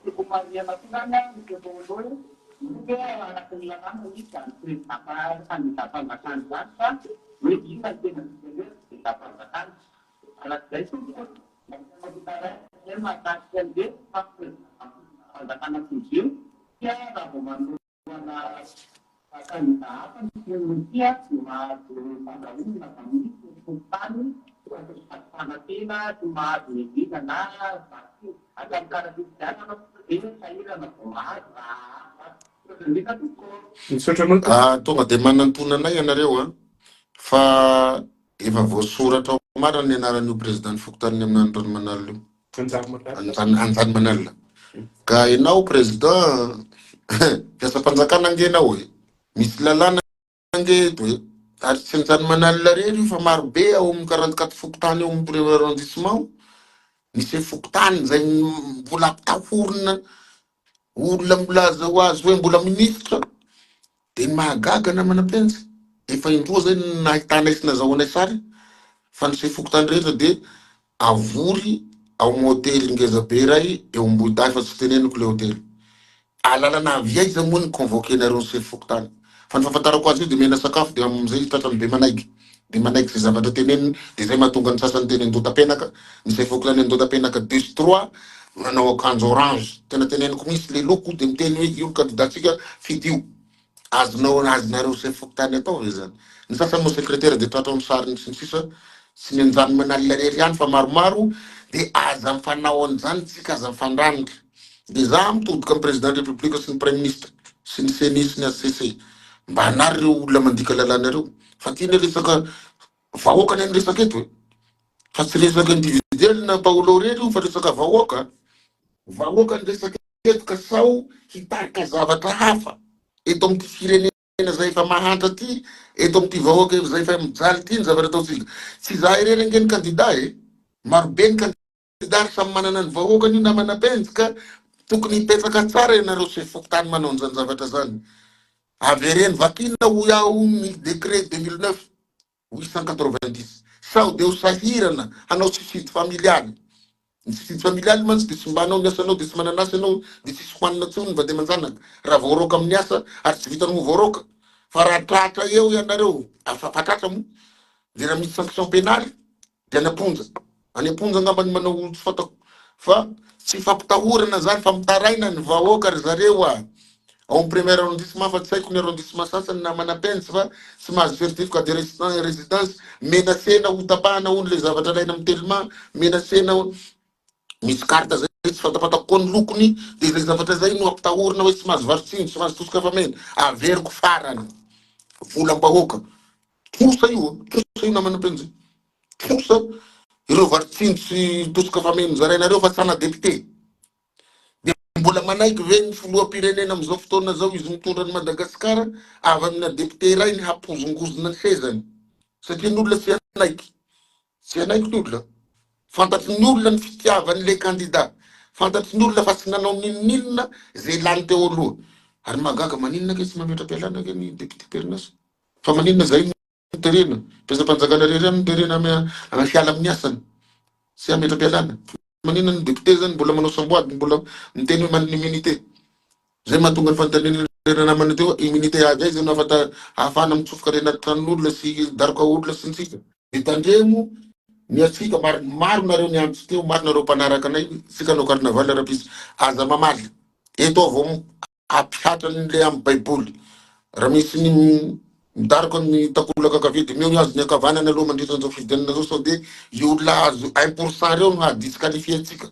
Tiako ho marihana koa zany an, Monsieur Paolo hoe moa ve araka ny lalàna misy izany président candidat fanjakana izany sa hoe inona no tena dikan'ny hoe président fanjakana? Arak'izay tompoko, mampianao fitarainana mahakasika ny hoe fanjakana foibe dia raha vao manohana kandida hafa ny filoha dia mahazo fandrahonana avy amin'ny fokontany fanatena tsy mahazo n'inona na vatsy hatramin'ny kara-pifidianana dia sahirana vao mahazo raha hafa. Misaotra indrindra tompoko. Misaotra anao tompoko. Ah, tonga dia manantona anay ianareo an, fa Efa voasoratra ao marina ny anaran'io président ny fokontany amin'ny Andranomanalina io. Anjarimanalina. Anjarimanalina. Ka ianao président mpiasam-panjakana ange ianao e. Misy lalàna ange eto e. Ary tsy Anjarimanalina irery io fa maro be ao amin'ny 44 fokontany ao amin'ny premier arrondissement. Misy fokontany izay mbola ampitahorina. Olona milaza ho azy hoe mbola ministra dia ny mahagaga namana Penjy, efa indroa zay no nahitanay sy nazahoanay sary fa ny sefo fokontany rehetra dia avory ao amin'ny hotely ngeza be iray eo Ambohidahy fa tsy teneniko le hotely. Alalana avy aiza moa ny convoquer-nareo ny sefo fokontany? Fa ny fahafantarako azy io dia omena sakafo dia amin'izay tratran'ny be manaiky. Dia manaiky izay zavatra teneniny dia izay mahatonga ny sasany teny Andotapenaka, ny sefo fokontany Andotapenaka deux sy trois manao akanjo orange. Tena teneniko mihitsy le loko dia miteny hoe io ny candidat-tsika fidio. Azonao azonareo sefo fokontany atao ve zany? Ny sasany moa secrétaire dia tratra ao amin'ny sariny sy ny sisa Tsy ny anjanomanalina irery ihany fa maromaro dia aza mifanao an'izany tsika aza mifandranitra. Dia za mitodika amin'ny président république sy ny praiminisitra sy ny ceni sy ny HCC mba hanary ireo olona mandika lalàna ireo fa ty anie resaka vahoaka anie ny resaka eto e! Fa tsy resaka individuel na Paolo irery io fa resaka vahoaka. Vahoaka ny resaka eto ka sao hitarika zavatra hafa eto amin'ity firenena izay efa mahantra ity, eto amin'ity vahoaka izay efa mijaly ity ny zavatra ataontsika. Tsy izaho irery ange ny kandida e! Marobe ny kandida ary samy manana ny vahoakany io namana Penjy ka tokony hipetraka tsara ianareo sefo fokontany manao an'izany zavatra izany. Avereno vakina hoy aho ny décret 2009 890. Sao dia ho sahirana hanao suicide familial. Ny suicide familial mantsy dia simbanao ny asanao dia tsy manana asa ianao dia tsisy hohanina intsony ny vady aman-janaka raha voaroaka amin'ny asa ary tsy vitan'ny ho voaroaka fa raha tratra eo ianareo, fa tratra moa dia raha misy sanction pénale Dia any am-ponja. Any am-ponja angamba ny manao tsy fantako fa tsy fampitahorana zany fa mitaraina ny vahoaka ry zareo a! Ao amin'ny premier arrondissement fa tsy haiko ny arrondissement sasany na Manapens fa tsy mahazo certificat de résidence, menacena ho tapahana hono le zavatra alaina amin'ny telma, menacena misy carte zay tsy fantapantako koa ny lokony dia izay zavatra izay no ampitahorina hoe tsy mahazo vary tsindry, tsy mahazo tosika fameno. Averiko farany, volam-bahoaka. Trosa io, trosa io namana Penjy. Trosa ireo vary tsindry sy tosika fameno zarainareo fa tsy ana député. Dia mbola manaiky ve ny filoham-pirenena amin'izao fotoana izao izy mitondra an'i Madagasikara avy amina député iray ny hampozongozona ny sezany? Satria ny olona tsy hanaiky. Tsy hanaiky ny olona. Fantatry ny olona ny fitiavan'ilay kandida. Fantatry ny olona fa tsy nanao n'inon'inona izay lany teo aloha. Ary mahagaga maninona kay tsy mametra-pialana kay ny député Perinasa? Fa maninona zay no terena? Mpiasam-panjakana irery ihany no terena hiala amin'ny asany sy hametra-pialana. Fa maninona ny député zany mbola manao samboady, mbola miteny hoe manana immunité? Zay mahatonga ny fanontaniana ilay namana teo hoe immunité avy aiza no ahafahana mitsofoka any anaty tranon'olona sy hidaroka olona sy ny sisa. Dia tandremo ny antsika, maro maro nareo niantso teo, maro nareo mpanaraka anay, tsika hanao carnaval rahampitso, aza mamaly, eto aho vao Hampihatra an'ilay amin'ny Baiboly. Raha misy ny midaroka ny takolaka ankavia dia omeo ny azy ny ankavanana aloha mandritra an'izao fifidianana izao sao dia io olona azo 1% ireo no haha-disqualifier antsika.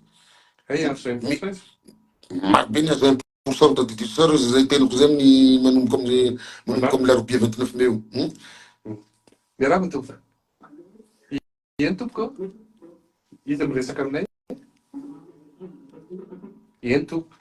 Hay azo 1% izy? Maro be ny azo 1% tadidio tsara izay teniko izay amin'ny manomboka amin'ny manomboka amin'ny larobia 29 mai io. Hmm? Miarahaba tompoko. Eny tompoko. Iza miresaka aminay? Eny tompoko.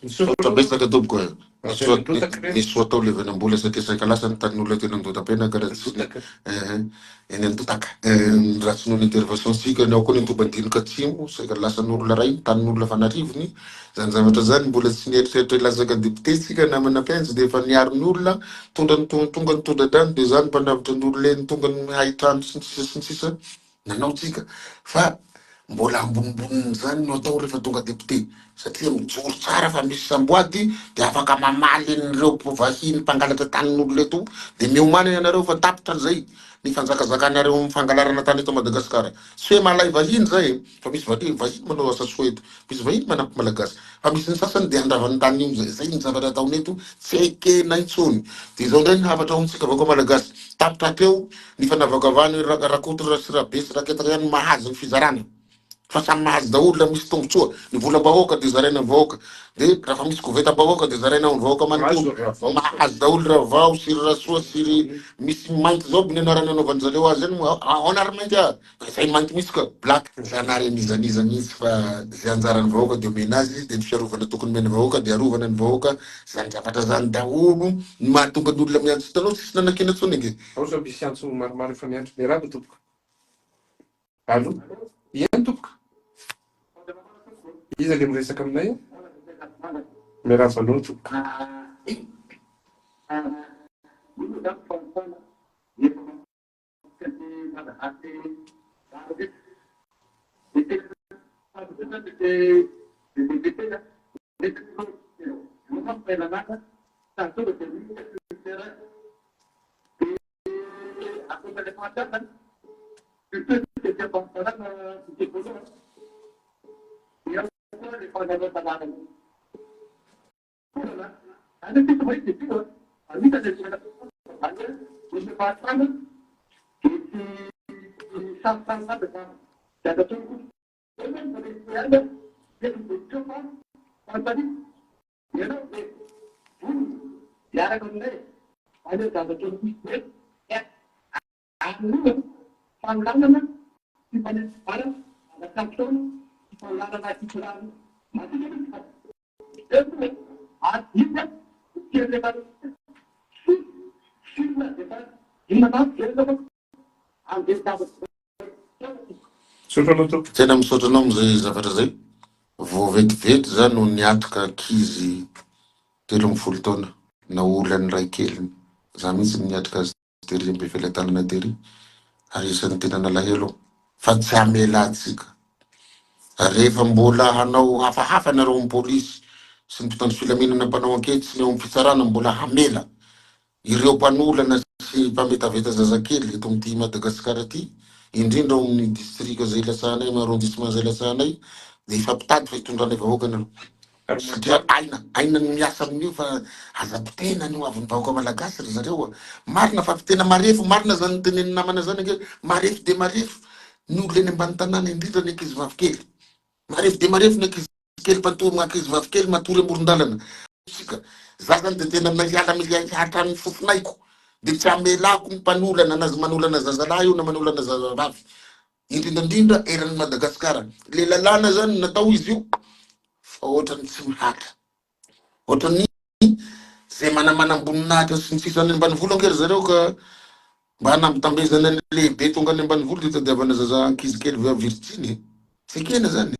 Misaotra betsaka tompoko e. Avy any Androtaka ireny. Ny soa atao levenam-bola satria saika lasa ny tanin'olona teny Andotapenaka raha tsy Androtaka. eh, eny Andotaka. Raha tsy noho ny intervention tsika ny ao koa ny Antobadinika Atsimo saika lasan'olona ray ny tanin'olona fa an'arivony. Zany zavatra zany mbola tsy nieritreritra hilatsaka député tsika namana Penjy dia efa niaro ny olona, tonga ny tonga ny tondra-drano dia zany mpanavotra ny olona eny tonga ny hain-trano sy ny sisa sy ny sisa. Nanao tsika fa mbola ambonimbonin'izany no atao rehefa tonga député satria mijoro tsara fa misy samboady dia afaka mamaly an'ireo vahiny mpangalatra tanin'olona eto dia miomàna ianareo fa tapitra zay ny fanjakazakanareo amin'ny fangalarana tany eto Madagasikara. Tsy hoe malay vahiny zay e, fa misy vahiny manao asa soa eto, misy vahiny manampy Malagasy fa misy ny sasany dia handrava ny tany io zay, zay ny zavatra ataony eto tsy ekena intsony. Dia izao indray ny hafatra ho antsika vahoaka Malagasy, tapitra hatreo Ny fanavakavahana eo Rakoto sy Rabe sy Raketaka ihany no mahazo ny fizarana fa samy mahazo daholo raha misy tombotsoa. Ny volam-bahoaka dia zaraina amin'ny vahoaka. Dia raha misy kovetam-bahoaka dia zaraina amin'ny vahoaka manontolo. Mahazo daholo Ravao sy ry Rasoa sy ry misy mainty zao ny anarana anaovan-dry zareo azy any moa. Ahoana ary mainty ah? Zay mainty mihitsy ka. Black. Zanahary an'iza n'iza mihitsy fa zay anjaran'ny vahoaka dia omena azy, dia ny fiarovana tokony omena vahoaka dia arovana ny vahoaka, zany zavatra zany daholo ny mahatonga ny olona miantso, hitanao tsisy nanakiana tsony ange. Ao zao misy antso maromaro efa miantso. Miarahaba tompoko. Allo. Eny tompoko. Iza le miresaka aminay a? Miarahaba anao tompoko. Misaotra anao tompoko. Tena misaotra anao amizay zavatra zay. Vao vetivety za no niatrika ankizy 13 taona naolan'ny raikeliny. Za mihitsy no niatrika azy tery am-befelatanana tery ary isan'ny tena nalahelo aho fa tsy hamela antsika. Rehefa mbola hanao hafahafa nareo amin'ny polisy sy ny mpitandro filaminana mpanao ankety sy ny ao amin'ny fitsarana mbola hamela ireo mpanolana sy mpametaveta zazakely eto amin'ity Madagasikara ity, indrindra ao amin'ny distrika izay ilatsahanay, amin'ny arrondissement izay ilatsahanay, dia hifampitady fa hitondranay vahoaka nareo. Ary Satria mandalo. aina, aina ny miasa amin'io fa aza potehina ny ho avin'ny vahoaka malagasy ry zareo a. Marina fa tena marefo, marina zany tenenin'ny namana zany ange, marefo dia marefo ny olona eny ambany tanàna, indrindra ny ankizy vavy kely. Marefo dia marefo ny ankizy kely mpatory, ankizy vavy kely matory amoron-dalana. Isika, za zany dia tena miala mihiahiahy hatramin'ny fofonaiko, dia tsy hamelako ny mpanolana na manolana zazalahy io na manolana zazavavy. Indrindra indrindra eran'i Madagasikara. Le lalàna zany natao izy io fa ohatran'ny tsy mihatra. Ohatran'ny zay manamanam-boninahitra sy ny sisa any ambanivolo ange ry zareo ka mba hanambitambezana ny lehibe tonga any ambanivolo dia tadiavana zaza ankizy kely virjiny e. Tsy ekena zany.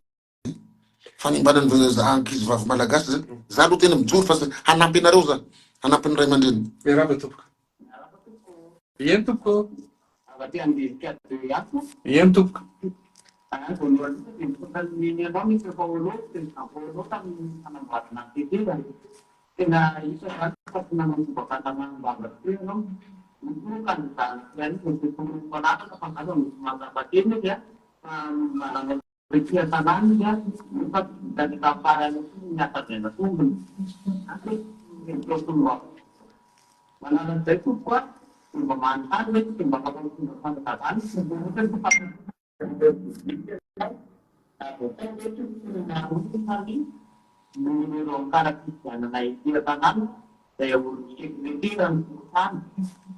Fanimbana ny zaza ankizy vavy malagasy zany. Za aloha tena mijoro fa hanampy anareo za. Hanampy ny ray aman-dreny. Miarahaba tompoko. Eny tompoko. Avy aty Andilika de Afo. Eny tompoko. Voalohany indrindra dia misaotra an'i anao Mister Paolo Président Paolo tamin'ny fanamboarana ny tetezana. Tena hita izany fa tsy nanao fomba fandamanam-bava tokoa ianao. Ny koa kandida anankiray izay tokony ho anarana fa angamba mety mahatsapa-tena izy fa manana Ety an-tanàna izy nefa tsy hitany hatramin'ny farany intsony ny hafadraina tombony. Any ireo solombavambahoaka. Manala an'izay tompoko a! Dia mba manontany hoe tsy mba afaka mitondra fanazavana izy sy ny ohatra fa Noho ireo kara-pifidianana ety an-tanàna izay aorin'ny sekretera ny fokontany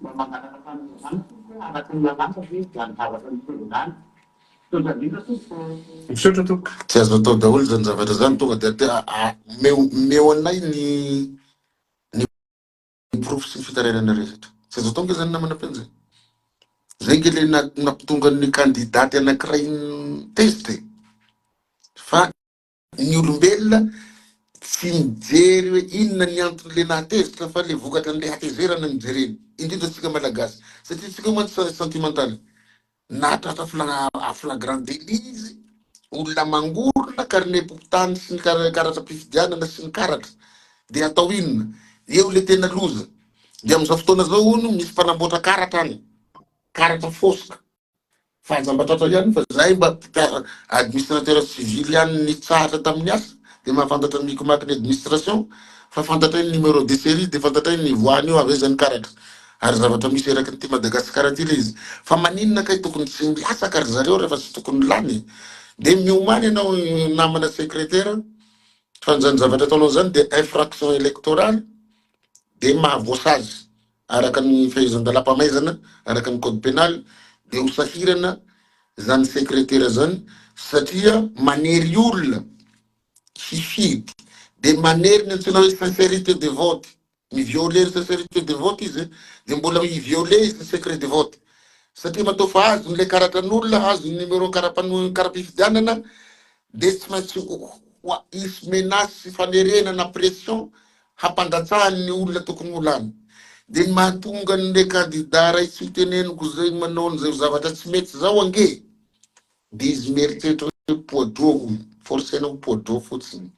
mba mangataka fanazavana tompoko hoe araka ny lalàna ve izany zavatra miseho izany? Misaotra indrindra tompoko ô. Misaotra tompoko. Tsy azo atao daholo zany zavatra zany tonga de omeo omeo anay ny. porofo sy ny fitarainana rehetra. Tsy azo atao ange zany namana Penja e. Zay ange le nampitonga ny candidat anankiray tezitra e. Fa ny olombelona tsy mijery hoe inona ny antony le nahatezitra fa le vokatra an'le hatezerana no jereny. Indrindra tsika malagasy. Satria tsika mantsy sentimental. Nahatratra flagrant délit izy, olona mangorona karinem-pokontany sy ny karatra-pifidianana sy ny karatra. Dia atao inona? Eo le tena loza. Dia amin'izao fotoana izao hono misy mpanamboatra karatra any. Karatra fosika. Fa aza mba tratra ihany fa zahay mba administrateur civil ihany nitsahatra tamin'ny asa dia mahafantatra ny micmac ny administration fa fantatray ny numéro de série dia fantatray ny voie-ny io avy aiza ny karatra. Ary zavatra misy eraky ny ty Madagascar ty le izy. Fa maninona kay tokony tsy milatsaka ry zareo refa tsy tokony lany e. De miomàna ianao namana secretaire fa zany zavatra ataonao zany de infraction électorale de mahavoasazy araka ny fehezan-dalàm-pamaizana araka ny code pénal de ho sahirana zany secretaire zany satria manery olona hifidy de manery ny antsoina hoe sincérité de vote. Mi-violer ny sincérité de vote izy dia mbola mi-violer izy ny secret de vote. Satria matoa fa azony ilay karatran'olona, azony ny numéro kara-pifidianana dia tsy maintsy ho hisy menace sy fanerena na pression hampandatsahany ny olona tokony ho lany. Dia ny mahatonga an'ilay candidat ray tsy ho teneniko izay manao an'izay zavatra tsy mety izao ange dia izy mieritreritra hoe poa-droa hono, forcer-na ho poa-droa fotsiny.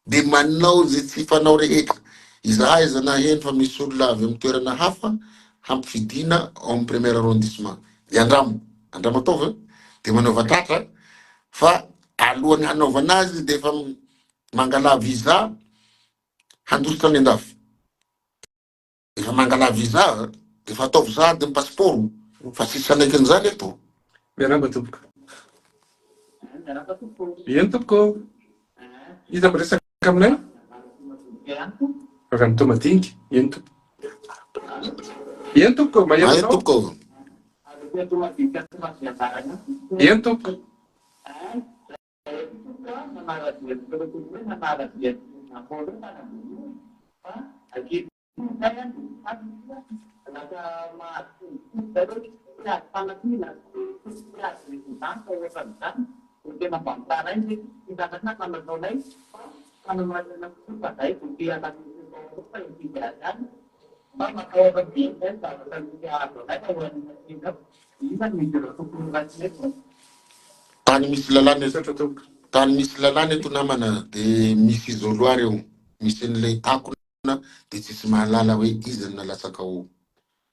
Dia manao izay tsy fanao rehetra. Izahay aza naheno fa misy olona avy amin'ny toerana hafa hampifidiana ao amin'ny premier arrondissement. Dia andramo, andramo ataovy an! Dia manaova tratra fa alohan'ny hanaovana azy dia efa mangalà visa handositra any andafy. Efa mangala visa efa ataovy sahady ny passeport fa tsisy hanaiky an'izany eto. Miarahaba tompoko. Miarahaba tompoko. Eny tompoko. Iza miresaka aminay? Avy any Toamadinika. Eny tompoko. Eny tompoko, maheno Eny anao. tompoko. Eny tompoko. Tany misy lalàna eto, Misaotra tompoko. tany misy lalàna eto namana de misy isoloir eo, misy an'ilay takona. dia tsisy mahalala hoe iza no nalatsaka ao.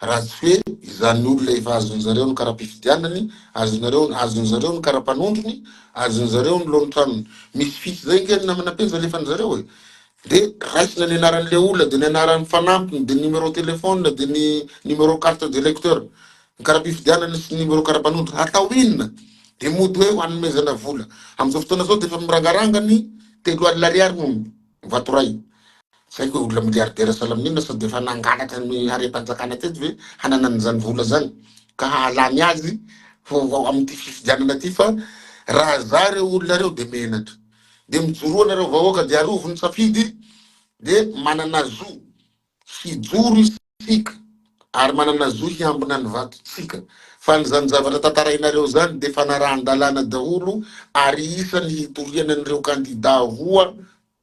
Raha tsy hoe izany olona efa azon'zareo ny kara-pifidianany, azonareo, azon'zareo ny kara-panondrony, azon'zareo ny loan-tranony. Misy fiche zay nge ny namana penja alefan'zareo e. Dia raisina ny anaran'le olona, dia ny anaran'ny fanampiny, dia ny numéro téléphone, dia ny numéro carte d'électeur, ny kara-pifidianana sy ny numéro kara-panondro. Hatao inona? Dia mody hoe hanomezana vola. Amin'izao fotoana izao dia efa mirangaranga ny 30 000 ariary hono, vato iray. Tsy haiko hoe olona milliardaire sahala amin'inona sao dia efa nangalatra ny harem-panjakana teto ve hanana an'izany vola izany ka hahalany azy ho amin'ity fifidianana ity fa raha za ireo olona ireo dia menatra. Dia mijoroa nareo vahoaka dia arovy ny safidy dia manana zo hijoro isika ary manana zo hiambina ny vatontsika fa an'izany zavatra tantarainareo izany dia fanarahan-dalàna daholo ary isany hitoriana an'ireo kandida roa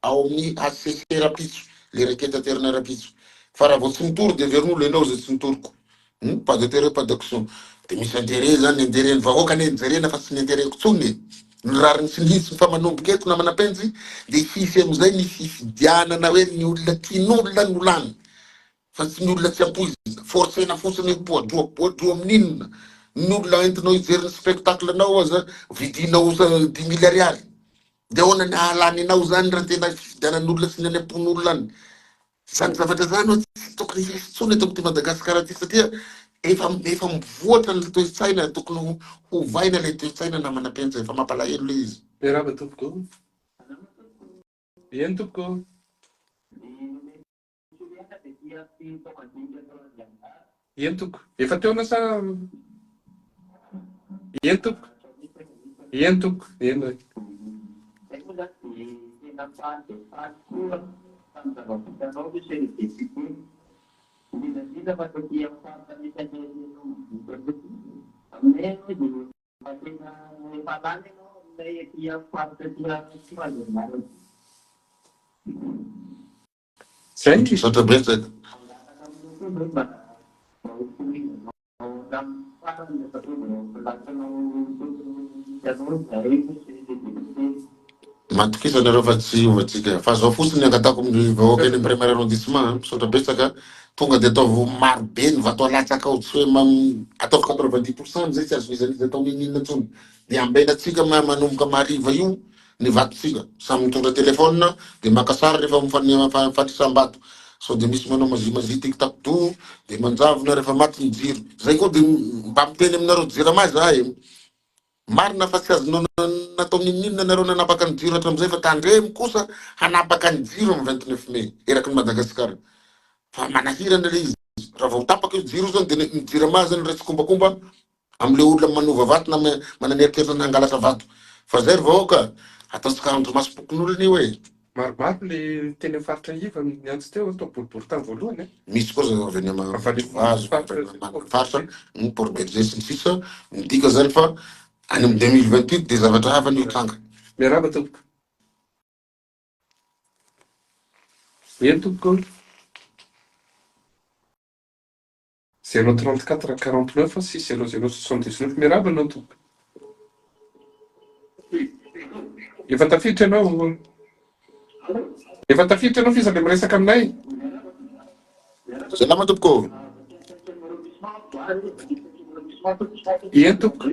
ao amin'ny HCC rapitso, le requête interne rapitso. Fa raha vao tsy mitory dia heverin'olona ianao izay tsy nitoriko. Hum, pas d'intérêt, pas d'action. Dia misy intérêt zany, ny intérêt ny vahoaka anie no jerena fa tsy ny intérêt-ko tsony e. Ny rariny sy ny hitsiny fa manomboka eto namana Penjy dia hisy amin'izay ny fifidianana hoe ny olona tian'olona no lany. Fa tsy ny olona tsy ampoizina. Forcena fotsiny hoe poa-droa. Poa-droa amin'inona? Ny olona entinao hijery ny spectacle-nao aza vidinao 5000 ariary. Dia ahoana ny hahalany anao izany raha tena fifidianan'olona sy ny any am-pon'olona any? Izany zavatra izany ho'a tsy tokony hisy intsony eto amin'ity Madagasikara ity satria efa efa mivoatra ny toe-tsaina, tokony ho hovaina ilay toe-tsaina namana Penja, efa mampalahelo ilay izy. Miarahaba tompoko. Eny tompoko. Eny tompoko. Efa teo anao sa? Eny tompoko. Eny tompoko. Eny re. indrindra fa taty amin'ny faritra misy anay eto aminay aloha dia efa tena efa lany ianao aminay aty amin'ny faritra aty amin'ny troisième arrondissement. Zay. Misaotra betsaka. Mangataka aminao koa izay mba mba ho tohizanao hatramin'ny farany satria mbola ho lasanao tokony hisy anao izahay monsieur le député. Matokisa nareo fa tsy hiova tsika. Fa zao fotsiny ny angatahako amin'ny vahoaka eny amin'ny premier arrondissement a, misaotra betsaka, tonga de ataovy maro be ny vato alatsaka ao, tsy hoe ataovy 90% amizay tsy azon'iza n'iza atao n'inon'inona intsony. De ambenatsika manomboka mariva io ny vatotsika, samy mitondra téléphone de maka sary rehefa mifanisam-bato, sao de misy manao magie magie tic tac toe de manjavona rehefa maty ny jiro. Zay koa de mba miteny aminareo jirama zahay e. Marina fa tsy azonao natao n'inon'inona nareo nanapaka ny jiro hatramizay fa tandremo kosa hanapaka ny jiro am 29 mai eraky ny Madagascar fa manahirana le izy raha vao tapaka io jiro io zany de ny jirama zany ray tsikombakomba amle olona manova vato na manana eritreritra ny hangalatra vato fa zay ry vahoaka ataontsika andrimasom-pokonolona io e. Maromaro le teny am faritra iva niantso teo atao boriboritany voalohany a. Misy koa zao avy any Ambohivazo, avy any Manana faritra, ny Port Bergé sy ny sisa, midika zany fa any amin'ny 2028 dia zavatra hafa no hitranga. Miarahaba tompoko. Eny tompoko. 0 34 49 6 0 0 79 Miarahaba anao tompoko. Efa tafiditra ianao. Efa tafiditra ianao f'iza le miresaka aminay? Salama tompoko. Eny tompoko.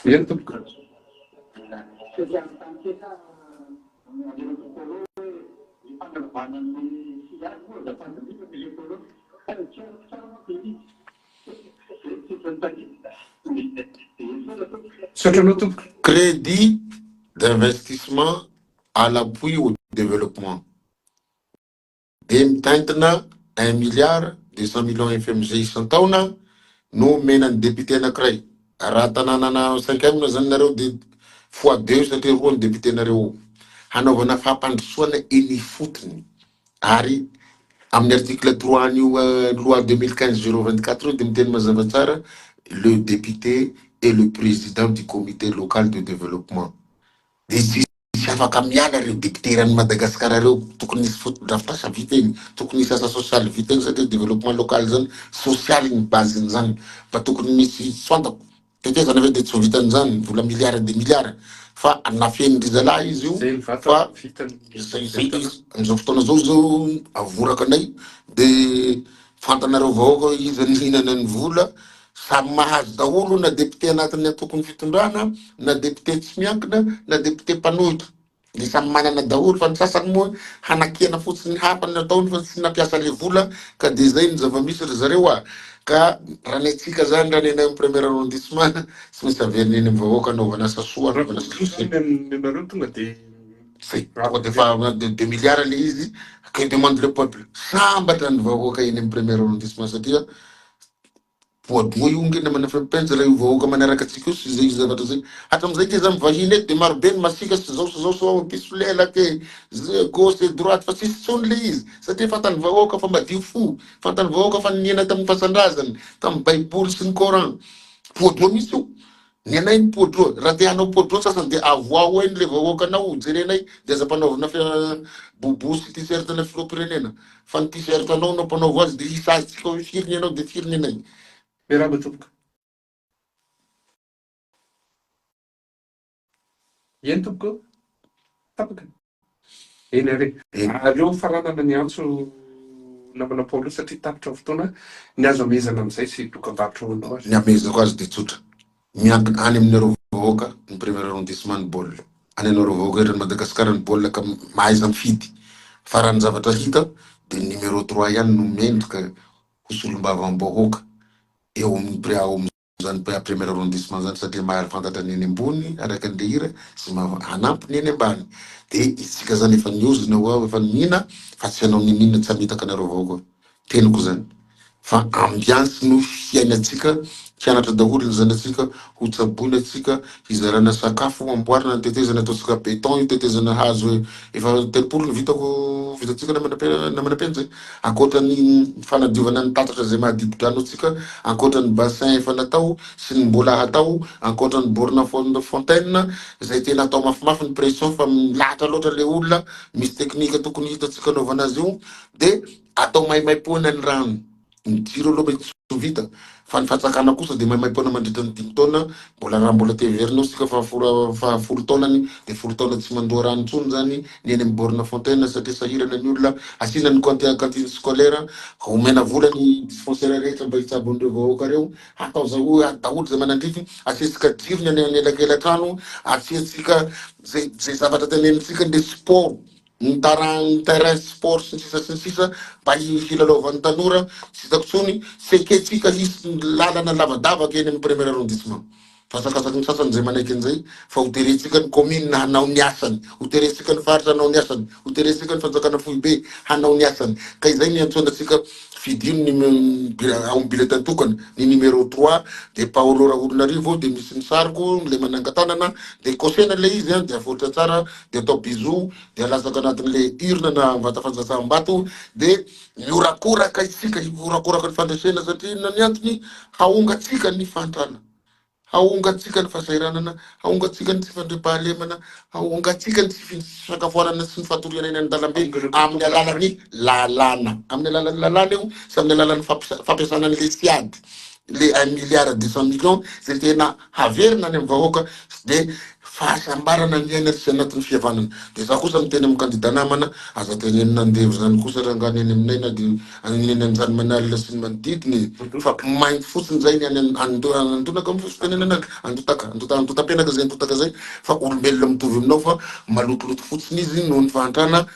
Eny tompoko. Misaotra anao tompoko. Crédit d'investissement à l'appui au développement dia mitaintina un milliard 200 millions FMG isan-taona no omena ny député anankiray. Raha tanànana cinquième zany nareo dia fois deux satria roa ny député nareo ao. Hanaovana fampandrosoana eny ifotony ary amin'ny article 3 an'io loi 2015 024 io dia miteny mazava tsara le député est le président du comité local de développement. Dia tsy Tsy afaka miala ireo député eran'i Madagascar ireo, tokony hisy fotodrafitrasa vita eny, tokony hisy asa sosialy vita eny satria développement local zany sosialy ny base-n'izany, fa tokony misy tsy fantako, tetezana ve dia tsy ho vitan'izany, vola milliards des milliards, fa nafenin-dry zalahy izy io Zay ny vata fa vita ny zay zay entana. izy, amin'izao fotoana izao zao avoraka anay de Fantanareo vahoaka hoe iza nihinana ny vola, samy mahazo daholo na député anatin'ny antokon'ny fitondrana, na député tsy miankina, na député mpanohitra. Dia samy manana daholo fa ny sasany moa hanakiana fotsiny ny hafa ny nataony fa tsy nampiasa le vola ka dia izay ny zava-misy ry zareo a! Ka raha ny antsika zany raha ny any amin'ny premier arrondissement tsy maintsy averina eny amin'ny vahoaka anaovana asa soa, Raha anaovana vao asa zany ny anareo tonga dia Zay, tonga dia efa deux milliards le izy, que demande le peuple? Sambatra ny vahoaka eny amin'ny premier arrondissement satria voadoa io nge namana Feppenz raha io vahoaka manaraka antsika io sy zay zavatra zay. Hatramin'izay nge za mivahiny eto dia marobe ny masiaka sy zao sy zao sy zao, mpisolelaka e, gauche et droite fa tsisy intsony le izy satria fantany vahoaka fa madio fo, fantany vahoaka fa niaina tamin'ny fasan-drazany, tamin'ny baiboly sy ny coran. Voadoa mihitsy io. Ny anay ny poa-droa, raha te hanao poa-droa ny sasany dia avoaho eny le vahoakanao ho jerenay dia aza ampanaovina boubou sy t-shirt na filoham-pirenena fa ny t-shirt anao no ampanaovo azy dia hisazy tsika hoe firy ny anao dia firy ny anay. Miarahaba tompoko. Eny tompoko. Tapaka. Eny ary e. Aleo faranana ny antso namana Paolo satria tapitra ny fotoana. Ny azo amehezana amin'izay sy dokambarotra ho anao ary. Ny amehezako azy dia tsotra. Miankina any aminareo vahoaka ny premier arrondissement ny baolina. Any anareo vahoaka eran'i Madagasikara ny baolina ka mahaiza mifidy. Fa raha ny zavatra hita dia ny numéro trois ihany no mendrika ho solombavambahoaka eo amin'ny ao amin'ny Zany premier arrondissement zany satria mahafantatra ny eny ambony araka ny le hira sy hanampy ny eny ambany de isika zany efa niozona ho aho efa nihina fa tsy hanao niniana tsy hamitaka anareo vahoaka teniko zany fa ambiance no fiainantsika. Hianatra daholo ny zanatsika, ho tsaboina tsika, hizarana sakafo, amboarina ny tetezana ataontsika beton io tetezana hazo efa 30 ny vitako vitantsika namana namana Penja e. Ankoatra ny fanadiovana ny tatatra izay mahadibo-drano antsika, ankoatra ny bassin efa natao sy ny mbola hatao, ankoatra ny borne fontaine izay tena atao mafimafy ny pression fa milahatra loatra le olona, misy teknika tokony hitantsika anaovana azy io, de atao maimaipoana ny rano. Ny jiro aloha mety tsy ho vita fa ny fatsakana kosa dia maimaimpoana mandritra ny 5 taona, mbola raha mbola te heverina ao isika fa faha 10 taonany dia 10 taona tsy mandoa rano intsony izany ny eny amin'ny borne fontaine satria sahirana ny olona, asiana ny cantine scolaire, omena vola ny dispensaire rehetra mba hitsabo an'ireo vahoaka ireo, hatao daholo izay manandrify, asiantsika jiro ny any anelakelan-trano, asiantsika izay zavatra tenenintsika ny sport. Ny terrain terrain sport sy ny sisa sy ny sisa mba hilalaovan'ny tanora tsy hitako tsony, tsy ekentsika hisy lalana lavadavaka eny amin'ny premier arrondissement fa asakasaky ny sasany izay manaiky an'izay fa ho terentsika ny commune hanao ny asany, ho terentsika ny faritra hanao ny asany, ho terentsika ny fanjakana foibe hanao ny asany ka izay ny iantsoana antsika fidio ny ao amin'ny bulletin tokana ny numéro 3 de Paolo Raholinarivo de misy ny sariko le manangan-tanana de kosena le izy an de avoatra tsara de atao bisou de alatsaka anatin'le urne na vata fandatsaham-bato de mihorakoraka isika, hihorakoraka ny fandresena satria inona ny antony? Haongatsika ny fahantrana, haongatsika ny fahasahiranana, haongatsika ny tsy fandriampahalemana, haongatsika ny tsy fisakafoanana sy ny fatoriana eny an-dalambe amin'ny alalan'ny lalàna, amin'ny alalan'ny lalàna io sy amin'ny alalan'ny fampiasana an'le siady, le un milliard 200 millions zay tena haverina any amin'ny vahoaka de fahasambarana ny aina sy anatin'ny fihavanana. De za kosa miteny amin'ny kandida namana, aza tenenina andevo zany kosa rangaha ny any aminay na de any any Anjanomanalina sy ny manodidina e, fa mainty fotsiny zay ny any Andonaka moa fitenenana Andotaka, Andota, Andotapenaka zay Andotaka zay fa olombelona mitovy aminao fa malotoloto fotsiny izy noho ny fahantrana.